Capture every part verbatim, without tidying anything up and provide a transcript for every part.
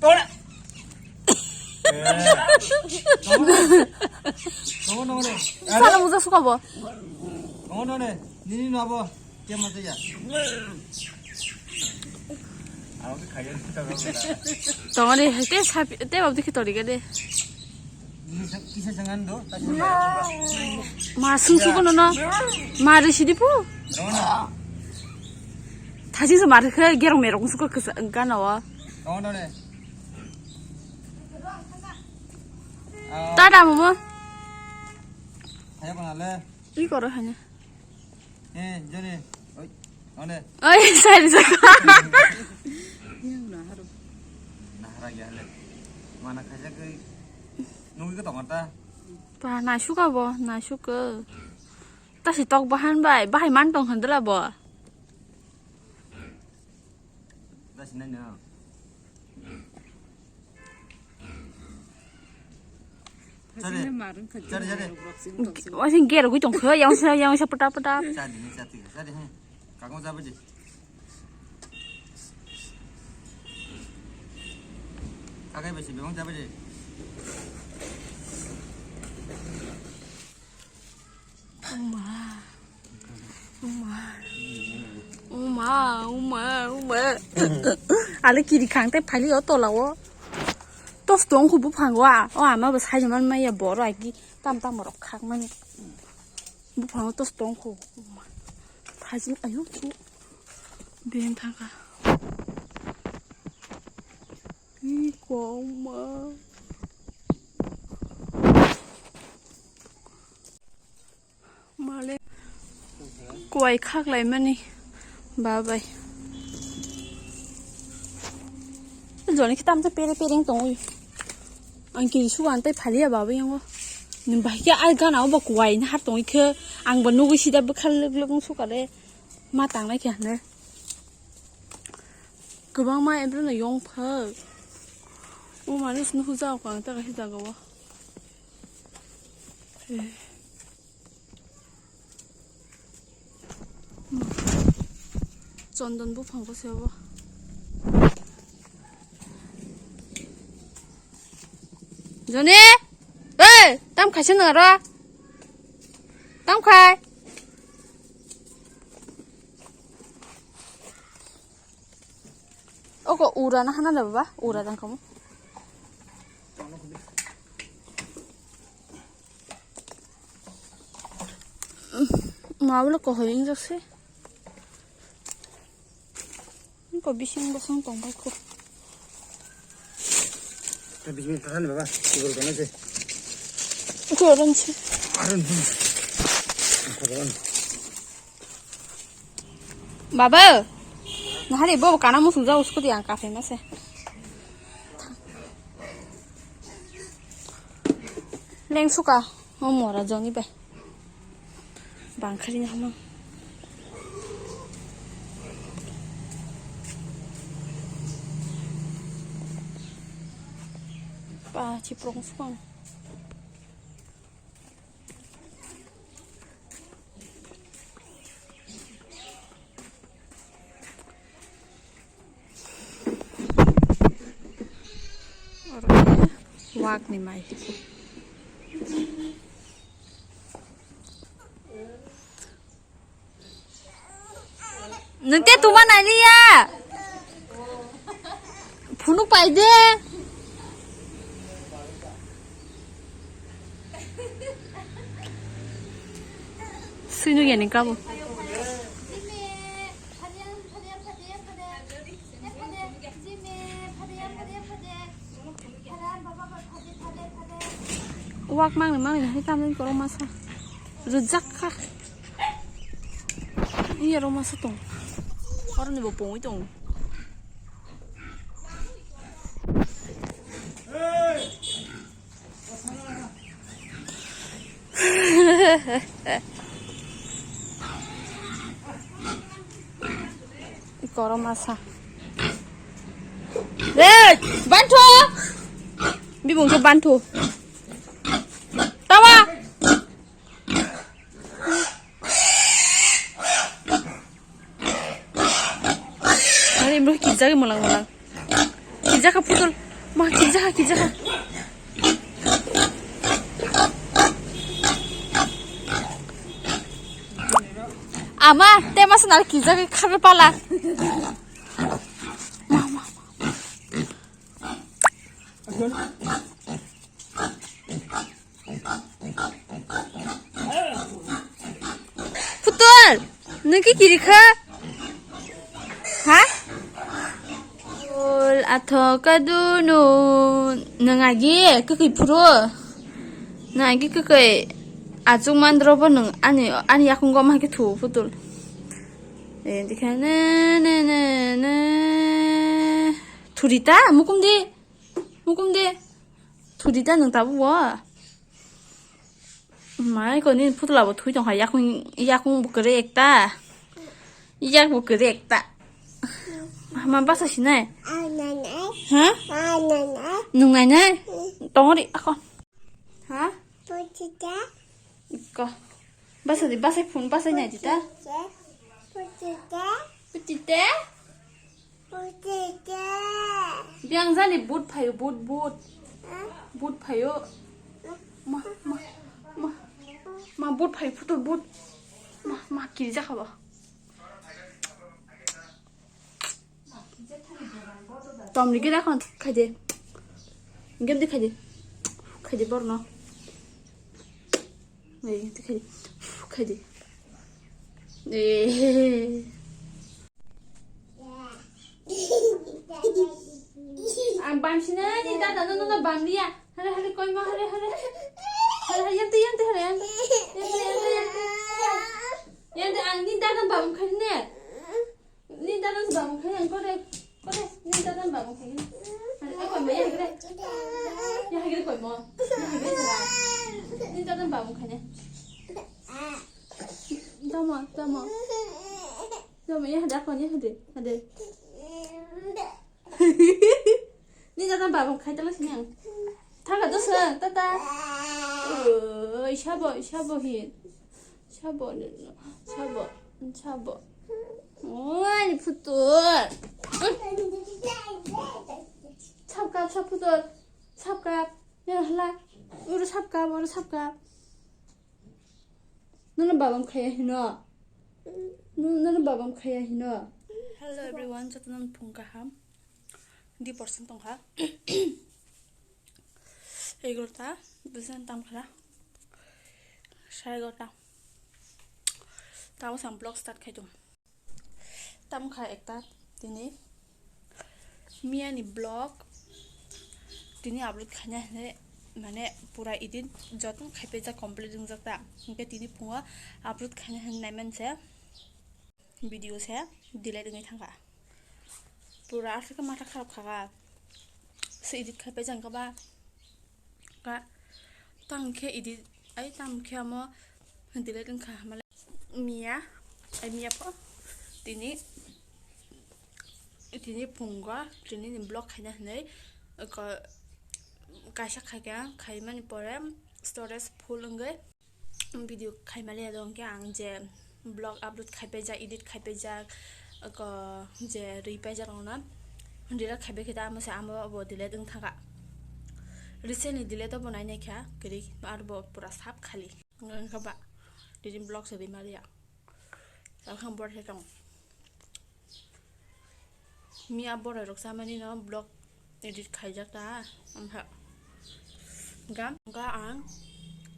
Tore. Tongo, tongo, tongo. Sala muja suka bo. Tongo, tongo. Nini no abo. Kema te ya. Tongo de, te sapi, te bab dikhi tori gade. Kisa jangan do, tasi. Ma sung suko no no. Ma re sidi pu. Tasi se ma re khe gerong merong suko kisa gana wa. Tongo de. Tada momo. Ayo kena le. Ih, koro hanya. Eh, Joni. Oi, one. Oi, sorry, sorry. Nahara gya le. Mana khaja kai. Nungi ko tongo ta. Pa, naisuk abo, naisuk ko. Ta si tok bahan bai, bahai man tong handala bo. Dah sini nih. Cari, cari, cari. Wah, sing ger gui tong khe, yang sa, yang sa peta peta. Cari nih, cari, cari, he. Kakung siapa sih? Kakai besi, bebang siapa sih? Uma. Uma. Uma, uma, uma. Ale kiri khang te phali o tola o. Tos tong khu buphango a. O ama bo sai man maya boro agi tam tam rok khak mani. Buphango tos tong khu. Uma. Phajim ayo chu. Ben thangka. Ih, koma. Male. Kuai khaklai mani. Babai. Joni khitam te pere pereng tongwi. Ang kiri sugan tai phalia babai yango. Nim bahike ai gana oba kuai na har tongwi khe. Ang ba nugui sida bwkhal lwk lwk sukale. Ma tangnai khe hwnwi. Kwbangma ebrono yong phai. O manwi sini huja o kang ta kaisa jaga o. Eh. Chondon buphang ko se obo. Joni? Ei, tam khaisa nang aro? Tam khai? Oko ura na hana da baba, ura dang kamu. Ma wala ko hoying jakse. Ko bising bosong tong bai ko. Bising tahan baba, tibur kono se. Ko ron se. Aron. Ko ron. Baba, nahari bo kana musung ja usko di ang kafe mase. Leng suka, o mora joni bai. Bangkhari na hamang. Pa, chiprong sukang. Oro khe wak ni mai. Nwng tei tuma nai liya. Phunuk pai de. Sui nung ya ni kabo. Wak mangni mangni hai tamni korok masa. Rwjak kha. Iya ro masa tong. Oroni bo pungwi tong. Korok masa. Hey, bantu. Bibung ke bantu. Tawa. Ari bro kijak molang molang. Kijaka putul. Ma, kijaka, kijaka. Ama, te masa nar kijaka khar pala. Ma, ma, ma. Putul, nung ki kiri kha? Ha? Ol athok kadunu, nung agi kwkwi phuru. Nung agi kwkwi achuk mandro bo nung ani, ani yakung gom hake thu putul. Eh, dikha na, na, na, na. Thurita, mukum di. Mukum di. Thudi ta nung tabuk bo. Mai ko ni putla bo thui tong kha yakung, yakung bo kwrwi ekta. Yak bo kwrwi ekta. Ma basa sinai. Ha? Nung nai nai? Tong ri ako. Ha? Ko. Basa di, basa phun, basa nai di ta. Putite. Biang jani but phayo, but, but. But phayo. Ma, ma, ma, ma, but phayo, putul but. Ma, ma, kiri jakha bo. Tom ni gida kon khaide. Gem de khaide. Khaide borno. Ei, khaide. Khaide. Eh. Ang bamsina ni dada no, no, no, bamliya. Hare, hare, koi ma, hare, hare. Hare, hare, yante, yante, hare, yante. Yante, yante, yante. Yante, ang ni dada bam khaine. Ni dada bam khaine, kore, kore, ni dada bam khaine. Hare, eh, koi ma, ya, hare. Ya, hare, koi ma. Ya, hare, hare. Ni dada bam khaine. Tamo, tamo. Tamo, ya, hade, ako, ya, hade, hade. Ni jata babam khai tala sini ang. Thaka dosa, tata. Oi, sabo, sabo hin. Sabo, sabo, sabo. Oi, putul. Sabkap, sab putul. Sabkap. Ya, hala. Uru sabkap, uru sabkap. Nono babam khaya hino. Nono babam khaya hino. Hello everyone, jotono phung kaham. Di percent tongkha. Egarota, busan tam khara. Sare egarota. Tamo sam vlog start khai tung. Tamkha ekta tini miyani vlog tini upload khaina hwnwi mane pura edit joto khaipaijak complete wngjak ta, hinkhe tini phungo upload khaina hwnwi naimanse video se delete wngwi thangkha, pura aswk khe matha kharap khaka se edit khaipaijak wngkha ba. Ka tangkhe idi ai tangkhe amo delete wngkha hamale miya ai miya pho tini tini phungo tini ni vlog khaina hinwi ko kaisa khaikha khaimani pore storage full wngwi video khaimaliya do hwnkhe ang je vlog upload khaipaijak, edit khaipaijak, oko je rwi paijak rokno delete khaipai khe ta amo se amo bo delete wng thangkha. Recently delete bo nai naikha kwrwi aro bo pura sap khali wngkha ba tini vlog se rwi maliya. Tamo khe ang borok se tongo. Miya borok rok chamani no vlog edit khaijak ta, wngkha. Ga, ga ang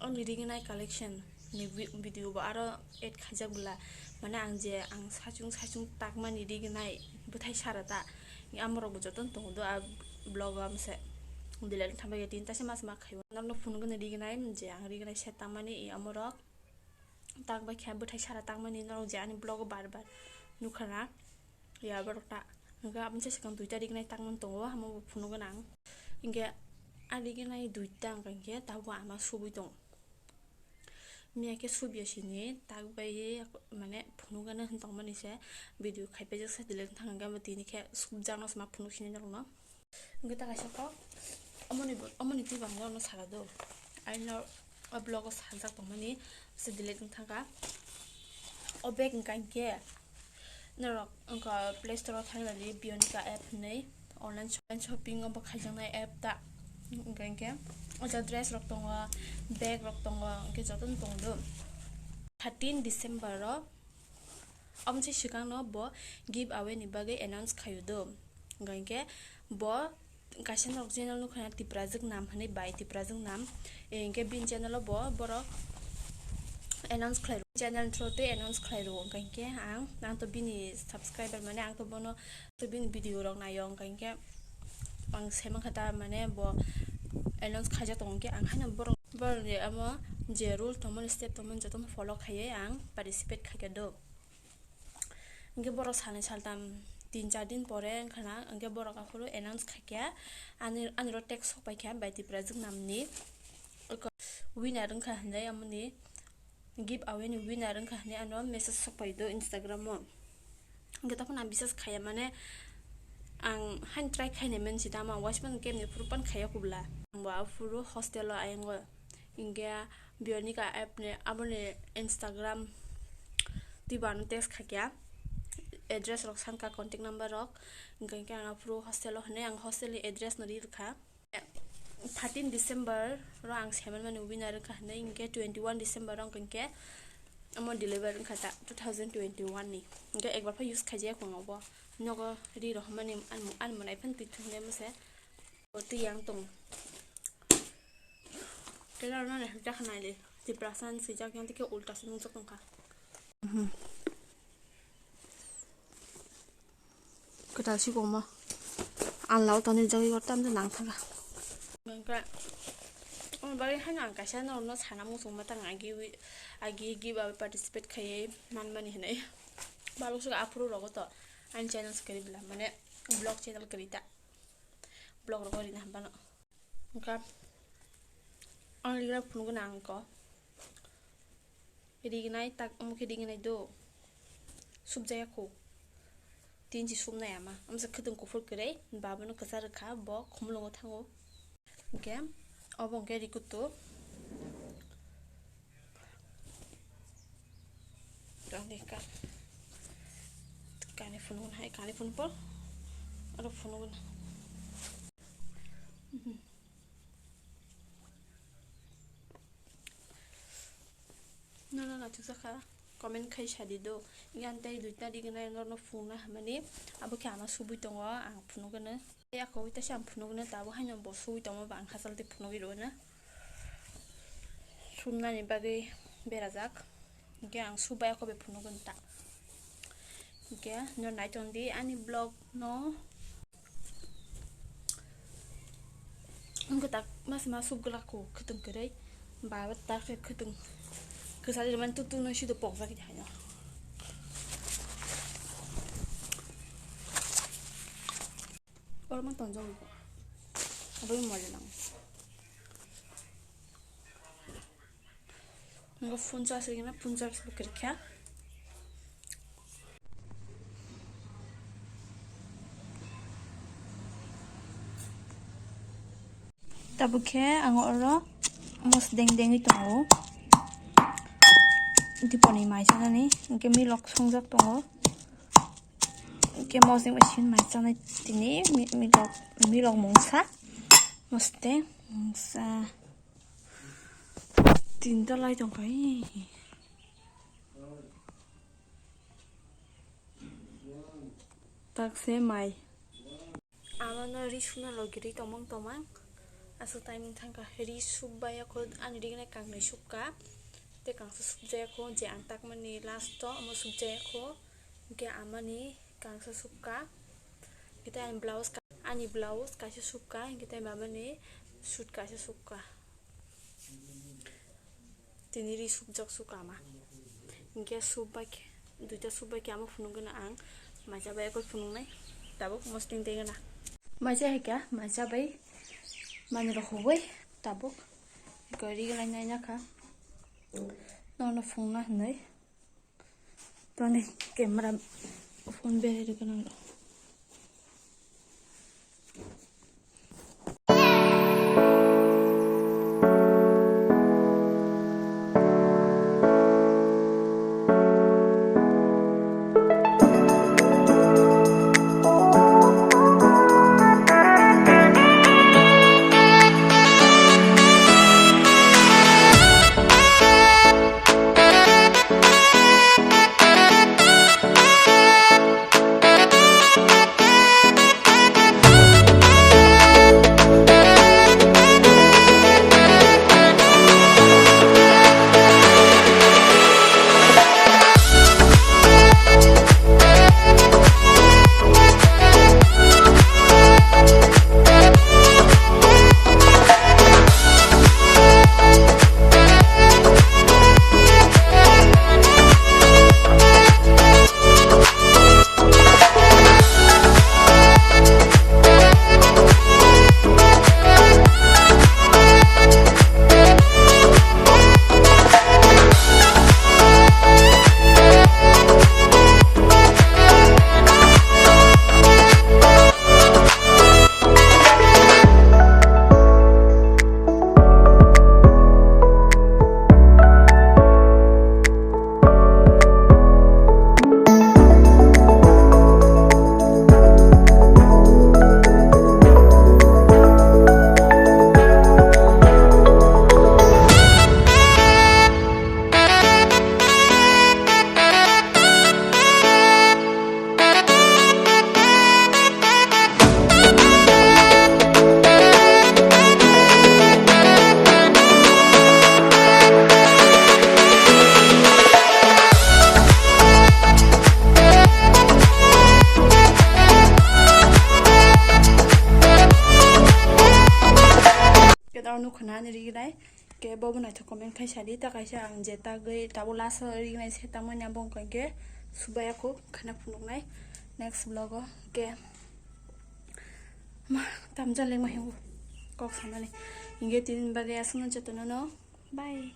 ani rignai collection ni vi-, video bo aro add khaijak bwla. Mane ang je ang saichung saichung takmani rignai bwthai sara ta. Amorok bo jotono tongo do a vlog o amse. Delete thangbai tini taisa mas ma khaio. Norokno phunukgwno rignai je ang rignai set tangmani i amorok. Tak bai khe bwthai sara tangmani norok je ani vlog o bar bar nukha na ya borok ta. Hwnkhe aboni se swkang duita rignai tangmani tongo, hamo bo phunukgwna ang. Hinkhe a rignai duita wngkha hinkhe tabuk ama subui tongo. Miya khe subya sini tak bai mane phunukgwna hwn tongmani se video khaipaijak se delete thang hinkhe abo tini khe subjakno se ma phunuk sini norokno. Hwnkhe ta kaisa kok, omoni bo, omoni twi bangma no sara do. Aino o vlog o sajak tongmani se delete wng thangkha. O bag wngkha hinkhe norok wngkha Play Store o thangwi Bionica app hinwi. Online sho-, online shopping o bo khaijaknai app ta. Hwnkhe, hwnkhe o jaga dress rok tongo, bag rok tongo, hwnkhe jotono tong do. Thirteen December o, aboni swkang no bo giveaway ni bagwi announce khaio do. Hwnkhe bo kaisa norok channel nukha na Tiprajwk Nam hinwi bai Tiprajwk Nam. Eh, hwnkhe bini channel o bo borok announce khlai rwo. Channel through twi announce khlai rwo. Hwnkhe ang, ang to bini subscriber mane ang to bono to bini video rok naio, hwnkha hinkhe ang saimankha ta mane bo announce khaijak tongo hinkhe ang haino borok, borokni amo je rule tongmani step tongmani jotono follow khaiwi ang participate khaikha do. Hinkhe borok salnwi saltam tin char din pore wngkhana hinkhe borok aphuru announce khaikha ani, ani oro text sokpaikha bai Tiprajwk Namni winner wngkha hinwi amoni giveaway ni winner wngkha hinwi ano message sokpai do Instagram o. Hwnkhe tokphano ang bisas khaiya, mane ang haino try khainai mani si tamo, ang waisa mano kebni phuru pan khaiya kubla. Ang bo aphuru hostel o ayang o, hwnkhe Bionika app ni aboni Instagram twibo ano text khaikha, address rok sankha, contact number rok, hwnkhe ang aphuru hostel o hinwi ang hostel ni address no ri rwkha. Thirteen December ro ang saimanmani winner wngkha hinwi, hinkhe twenty one December ro hinkhe omo deliver wngkha ta two thousand twenty one ni. Hinkhe ekbar pha use khaijak wng obo. Nogo ri rohormani ani, ani mwnai phano twi thung de mose. O twi yang tong. Kela rona na hita khanai le. Tiprasa ni swijak yang tike ulta se nungjak tongkha. Kwtal si koma. Ang lau tani jagwi gor tamde nang thaga. Hwnkhe, omo bagwi haino ang kaisa norokno sana muchungma tang agi wi-, agi giveaway participate khaiwi manmani hinwi. Balok swk aphuru rogo to ani channel se kwrwi bwla, mane vlog channel kwrwi ta. Vlog rogo rina hambano. Hwnkhe, ang ligra phunukgwna ang kho. Rignai tak, omo khe rignai do. Subjaya kho. Tin si subnai ama. Amsa khwtwng kuphur kwrwi, babono kwchar rwkha, bo khumulwngo thango. Hwnkhe, obo hwnkhe rikutu. Tangdi ka-, kani phunukgwna hai, kani phunukgo, oro phunukgwna. Mhm. Nono naithok jakha, comment khai sadi do. Yan tei duita rignai norno phunukna hamani, abo khe ama subui tongo, ang phunukgwno. Yakowi ta se ang phunukgwno, tabuk haino bo subui tongma ba ang hachal tei phunugwi rwna. Subnani bagwi berajak. Hinkhe ang subai yakowi phunukgwno ta. Hinkhe no naitongdi ani vlog no. Wngkha tak mas mas suk glak kho khwtwng kwrwi. Ba tak se khwtwng kwchari mani tuk tuk no sida pokjak ya haino. Oro ma tonjak bo. Abo moja nang. Nokha phone charge rwgwna, phone charge bo kwrwikha. Tabuk khe ang oro mosdeng dengwi tongo. Diponi mai chanani, hinkhe milok songjak tongo. Hinkhe mosdeng bai sin mai chanai tini mi-, milok, milok mungsa. Mosdeng mungsa. Tinta lai tongkha, ee. Takse mai. Amano ri suna logi ri tomong tomang. Aswk timing thangkha. Ri subbai yakho ani ri gwnai kangnwi subkha. Tei kangsa subjaya kho je ang takmani last o omo subjaya kho. Hinkhe amani kangsa subkha. Hinkhe tei ani blouse ka-, ani blouse kaisa subkha. Hinkhe tei mamani suit kaisa subkha. Tini ri subjak su kama. Hinkhe subbai khe, duita subbai khe amo phunukgwno ang. Maisa bai ekoi phunuknai. Tabuk mosdeng degwna. Maisa hai kha, maisa bai manwi rok hubui tabuk. Ekoi ri gwnai naina kha. Nono phunukna hinwi. Toni camera phone berai rwgwno. Khwnani rignai. Ke bobo naithok comment khai sadi, ta kaisa ang je tagwi tabo last o rignai se tamo nya bong khe subaya kho khana phunuknai next vlog o. Ke ma tamjak lengma hingo kok sanani. Hinge tin bagwi aswkno jotono no bye.